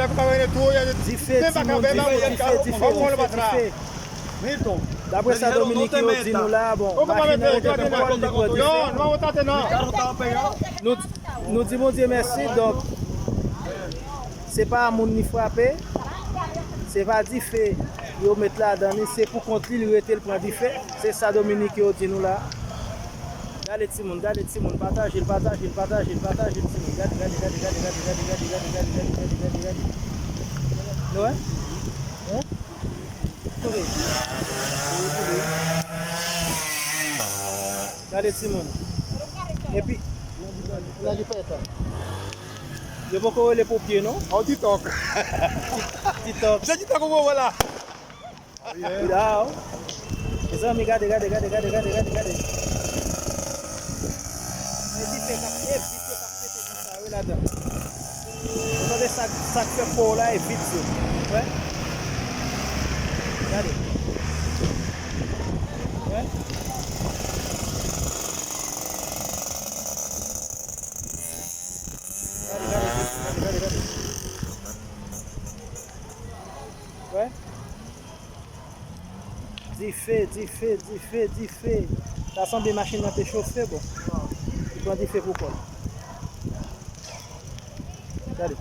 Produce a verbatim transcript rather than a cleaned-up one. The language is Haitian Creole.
Dife, timoun, dife, dife, dife, dife, dife. Daprè sa Dominik yo di nou la, bon, machin nan rete pou kò l, li pran dife. Nou, nou di Bondye mèsi, donk, se pa moun li frape, se pa dife yo met ladan li, se pou kont li, li rete, l pran dife. Se sa Dominik yo di nou la. Gade timoun, gade timoun, pataje l, pataje l, pataje l, pataje l, timoun. Gade, gade, gade. Nou wè? Hein? Kote? Gade timoun. Epi, yo poko rele ponpye, non? An TikTok. TikTok. Se TikTok ou wè la. Daw. Mezanmi, gade, gade, gade. E dife k ap, e dife k ap pete konsa, wi, ladan. Ou tande sa, sa k fè po w la, e vit yo. Wè? Gade. Wè? Gade, gade, gade, gade, gade. Wè? Dife, dife, dife, dife. Sa sanble machin nan te chofe, bon. Li pran dife pou kò l. Gade.